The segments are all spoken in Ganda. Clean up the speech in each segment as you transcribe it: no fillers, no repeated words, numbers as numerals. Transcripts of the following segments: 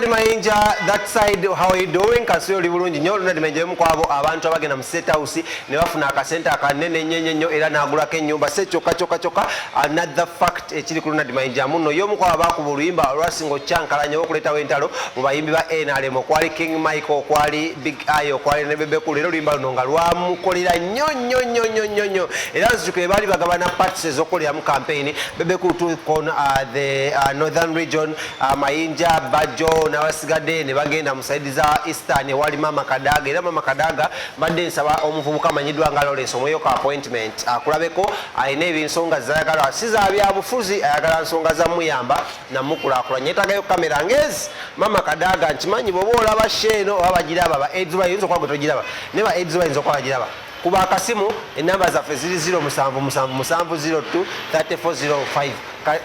Ronald Mayinja, that side, how are you doing? Kansi oli bulungi nnyo. Ronald Mayinja y'omu ku abo abantu abagenda mu State House ne bafuna akasente akanene nnyo nnyo nnyo era n'agulako ennyumba. Se kyokka kyokka kyokka, another fact ekiri ku Ronald Mayinja, muno y'omu ku abo abakuba oluyimba olwasinga okukyankalanya oba okuleetawo entalo mu bayimbi ba NRM, okwali King Michael, okwali Big Eye, okwali ne Bebe Cool. Era oluyimba luno nga lwamukolera nnyo nnyo nnyo nnyo nnyo nnyo, era nzijukire baali bagabana parts ez'okukoleramu campaign. Bebe Cool took on the northern region, Mayinja, Bajjo n'abasigadde ne bagenda mu side za eastern ewali Mama Kadaga. Era Mama Kadaga, mbadde nsaba omuvubuka amanyiddwa nga Lawrence omweyoko appointment akulabeko, alina ebinsonga zayagala, si za byabufuzi, ayagala nsonga za muyamba namukulaakulanya. Yeetagayo kamera ngezi. Mama Kadaga, nkimanyi bw'oba olaba sheeno oba bagiraba ba aides, bayinza okuba gwe togiraba, naye ba aides bayinza okuba bagiraba. Kuba akasimu, enamba zaffe ziri 0777 02 3405.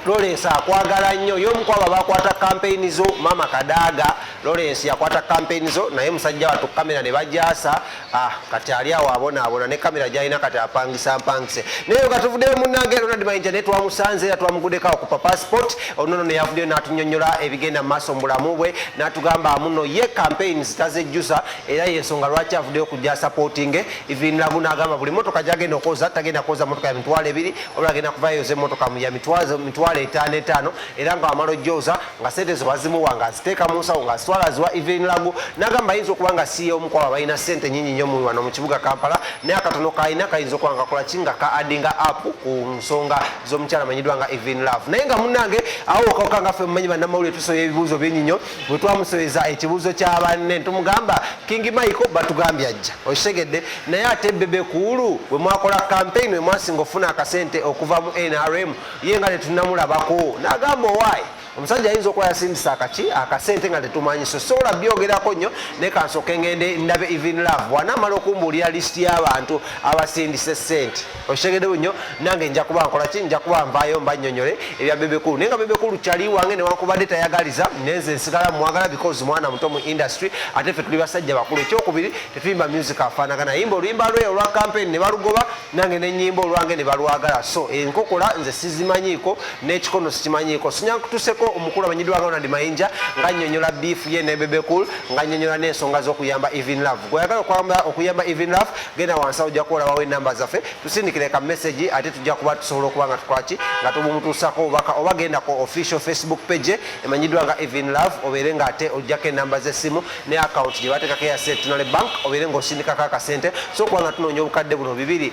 Lawrence akwagala nnyo, y'omu ku abo bakwata campaign zo. Mama Kadaga, Lawrence yakwata campaign zo, naye musajja wattu kamera ne bajasa. Ah, kati ali awo abonaabona ne kamera gyalina, kati apangisa mpangise. Naye nga tuvuddeyo, munnange Ronald Mayinja naye twamusanze era twamuguddeko awo ku Passport. Onono ne yavuddeyo n'atunyonnyola ebigenda mu maaso mu bulamu bwe, n'atugamba muno ye campaigns tazejjusa, era yensonga lwaki avuddeyo kujja supporting Evelyn Lagu. N'agamba buli motoka gyagenda okwoza, tagenda kwoza motoka ya 20,000, olwo agenda kuvayo yoza emotoka ya 5,000 5, era nga wamala ojjoza nga sente zo bazimuwa ng'aziteeka mu nsawo ng'azitwala aziwa Evelyn Lagu. N'agamba ayinza okuba nga si omu kwabo balina sente nyingi nnyo mu wano mu kibuga Kampala, naye akatono kalina kayinza okuba nga kakola ki, nga ka addinga up ku nsonga z'omukyala amanyiddwa nga Evelyn Love. Naye nga munnange awo okawuka nga ffe mumanyi bannamawulire tusoya ebibuuzo bingi nnyo. Bwe twamusobeza ekibuuzo kya banne, tumugamba King Michael batugambye ajja, okitegedde, naye ate Bebe Cool bwe mwakola campaign we mwasinga okufuna akasente okuva mu NRM, ye nga tetunnamulabako. N'agamba owaayi omusajja ayinza okuba yasindisa akaki akasente nga tetumanyi, so sobola byogerako nnyo, naye kansooke ngende ndabe Evelyn Love bw'anaamala okumbuulira lisiti y'abantu abasindise sente, okitegedde nnyo, nange nja kuba nkola ki, nja kuba nvaayo mbannyonnyole ebya Bebe Cool. Naye nga Bebe Cool kyali wange, newankubadde tayagaliza, nenze nsigala mwagala because mwana muto mu industry, ate ffe tuli basajja bakulu. Ekyokubiri, tetuyimba music afaanagana. Yimba oluyimba lwe olwa campaign ne balugoba, nange nenyimba olwange ne balwagala. So enkokola nze sizimanyiiko n'ekikono sikimanyiiko. Sinyankutuseko omukulu amanyiddwa nga Ronald Mayinja nga nnyonnyola beef ye ne Bebe Cool, nga nnyonnyola n'ensonga z'okuyamba Evelyn Love. Gweyagala okuyamba Evelyn Love, genda wansi awo ojja kuolabawo enamba zaffe, tusindikire ka message, ate tujja kuba tusobola okuba nga tukolaki, nga tubumutuusako obubaka, oba genda ku official Facebook page emanyiddwa nga Evelyn Love, obeere nga ate ojjako enamba z'essimu ne account gye bateekako eya Centenary Bank, obeere ng'osindikako akasente. So okuba nga tunoonya obukadde buno 250,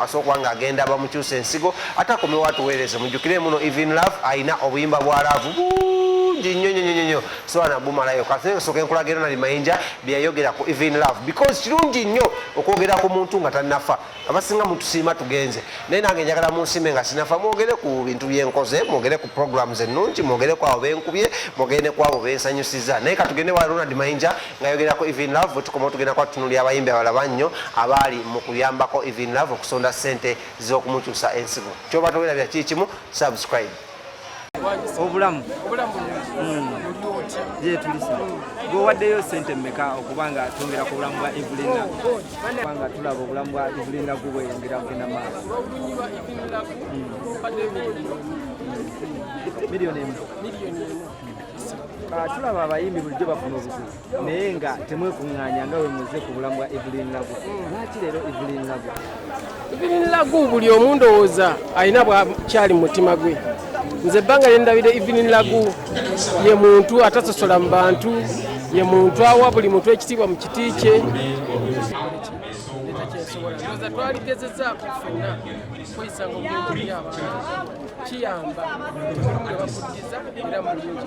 asobola okuba nga agenda bamukyusa ensigo ate akomewo atuweereze. Mujjukire muno Evelyn Love ayina obuyimba bwa love bungi nnyo nnyo nnyo nnyo, sobola nabumalayo. Kasooke nkulaga Ronald Mayinja byeyayogera ku Evelyn Love, because kirungi nnyo okwogera ku muntu nga tannafa. Abasinga mutusiima tugenze, naye nange njagala munsime nga sinafa, mwogere ku bintu byenkoze, mwogere ku programs ennungi, mwogere ku abo benkubye, mwogere ne ku abo bensanyusiza. Naye katugende wa Ronald Mayinja ngayogera ku Evelyn Love. Bwetukoma tugenda kuba tutunulira abayimbi abalala nnyo abaali mu kuyambako Evelyn Love okusonda ssente z'okumukyusa ensigo. Kyoba towerabira kiri kimu, subscribe. Obulamu? Obulamu bulungi, oli otya? Gye tulisa. Gwewaddeyo sente mmeka okuba nga twongera ku bulamu bwa Evelyn? Kubanga tulaba obulamu bwa Evelyn Lagu bweyongera kugenda maaso. Olw'obulungi bwa Evelyn Lagu mpaddeyo miliyoni 1. Miliyoni 1? Miliyoni 1. Ah, tulaba abayimbi bulijjo bafuna obuzibu, naye nga temwekuŋŋaanya nga bwe muze ku bulamu bwa Evelyn Lagu. Lwaki leero Evelyn Lagu? Evelyn Lagu buli omu ndowooza alina bwakyali mu mutima gwe. Nze ebbanga lyendabire Evelyn Lagu, ye muntu atasosola mu bantu, ye muntu awa buli muntu ekitiibwa mu kiti kye. Ndowooza twaligezezaako ffenna kweyisanga obulungi eri abantu, kiyamba olumu ne bakuddiza era mu bulungi.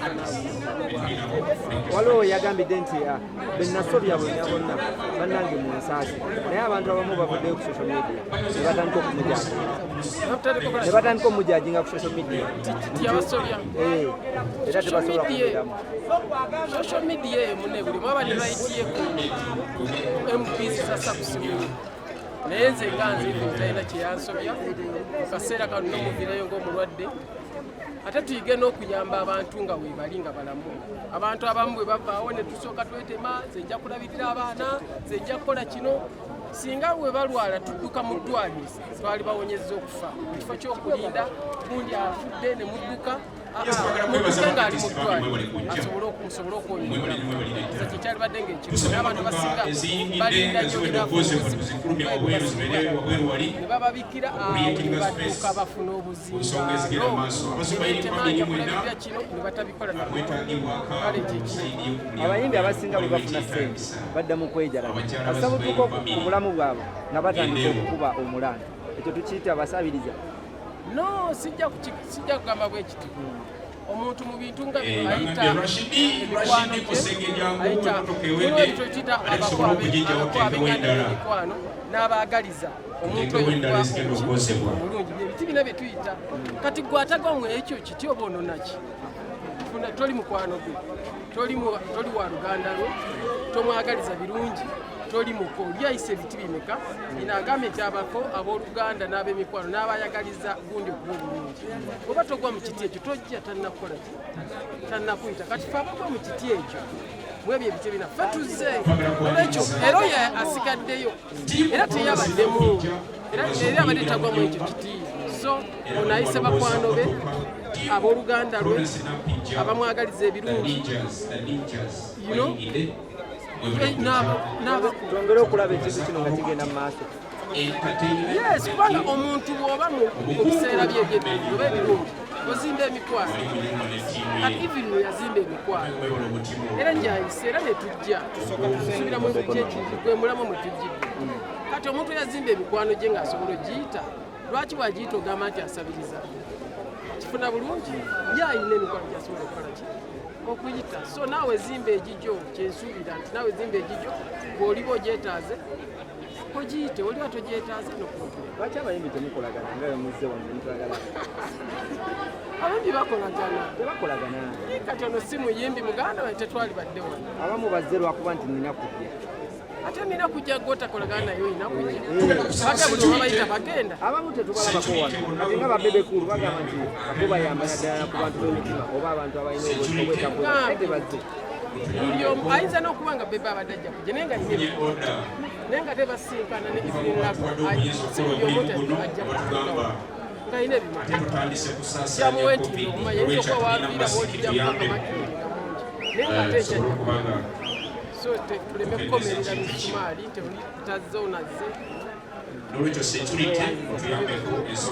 Waliwo yagambidde nti ah, benasobya bonna bonna bannange mu nsaasi, naye abantu abamu bavuddeyo ku social media ne batandika okumujajinga, ne batandika omujajinga ku social media. Tiyabasobya. Eh, era tebasobola kumuddamu. Social media eyo mune buli mwaba ne right ye ku MPs sasa kusimu, naye nze nga nze Evelyn talina kyeyansobya mu kaseera kano, nomuvirayo ng'omulwadde. Ate tuyige n'okuyamba abantu nga weebali nga balamu. Abantu abamu bwe bavaawo ne tusooka twetema, nze nja kulabirira abaana, nze nja kukola kino. Singa bwe balwala tudduka mu ddwaliro, twali bawonyezza okufa mu kifo ky'okulinda gundi afudde ne mudduka. Mutuke ng'ali mu ddwaliro asobole musobole okwonyonyola kyekyalibadde ngaekirungi. N'abantu basinga balinda nnyo ne bababikira awo ne badduka bafuna obuzindaalo ne betemanya kulabirira kino ne batabikola nakale kyekiri. Abayimbi abasinga bwe bafuna ssente badda mu kwejalaba, kasita butuuka ku bulamu bwabwe nga batandika okukuba omulanga. Ekyo tukiyita abasabiriza? No, sijja kugamba bwe kiti. Omuntu mu bintu nga bino ayita emikwano gye, ayita mulimu ebintu ekiyita abako ab'enganda n'emikwano n'abaagaliza omuntu oyo kuba omulungi. Byebiti bina bye tuyita. Kati gwe atagwa mu ekyo kiti oba ononaki? Funa toli mukwano gwe, toli wa luganda lwe, tomwagaliza birungi, toli muko. Oli ayise ebiti bimeka bino? Agambye nti abako abooluganda n'ab'emikwano n'abayagaliza gundi okuba obulungi. Oba togwa mu kiti ekyo, tojja tannakukola ki, tannakuyita. Kati fe abagwa mu kiti ekyo, mwebyo ebiti bina, ffe tuzze. Olwekyo era oyo asigaddeyo era teyabaddemu, era abadde tagwa mu ekyo kiti. So ono ayise bakwano be, abooluganda lwe, abamwagaliza ebirungi, n'abakulu. Twongere okulaba ekintu kino nga kigenda mu maaso? Yes, kubanga omuntu bw'oba mu biseera bye ebyebirungi oba ebirungi ozimba emikwano. Kati even we yazimba emikwano era gyayise era netujja tusubira mu gwe mulamu mwe tujjidde. Kati omuntu eyazimba emikwano gye ng'asobola ogiyita, lwaki bwagiyita ogamba nti asabiriza? Kifuna bulungi, ye ayina emikwano gyasobola okukola ki, okuyita. So naawe zimba egigyo. Kyensuubira nti naawe zimba egigyo, bw'oliba ogyetaaze ogiyite, oliba togyetaaze nokuntula. Lwaki abayimbi temukolagana nga bemuzze wano nemutwagala? Abayimbi bakolagana. Tebakolagana. Kati ono si muyimbi muganda wange, tetwali badde wano. Abamu bazze lwakuba nti nina kujja. Ate nina kujja, gwotakolagana naye olina kujja, ate buli obabayita bagenda. Abamu tetubalabako wano. Kati nga ba Bebe Cool bagamba nti bo bayamba naddala ku bantu b'emitima oba abantu abalina obwetaavu, naye tebazze. Buli omu ayinza n'okuba nga Bebe abadde ajja kujja naye nga alina ebikolo, naye nga tebasinkana ne Evelyn Lago. Si buli omu nti ajja kutuukawo ng'alina ebimala kyamuwe nti okumanya yinza okuba waviira bwolijja mupaka makindi nga mungi, naye nga ate ekyajja. So tuleme kukomerera misumaali nti oli tazze onazze. Nolwekyo security otuyambeko ensonga.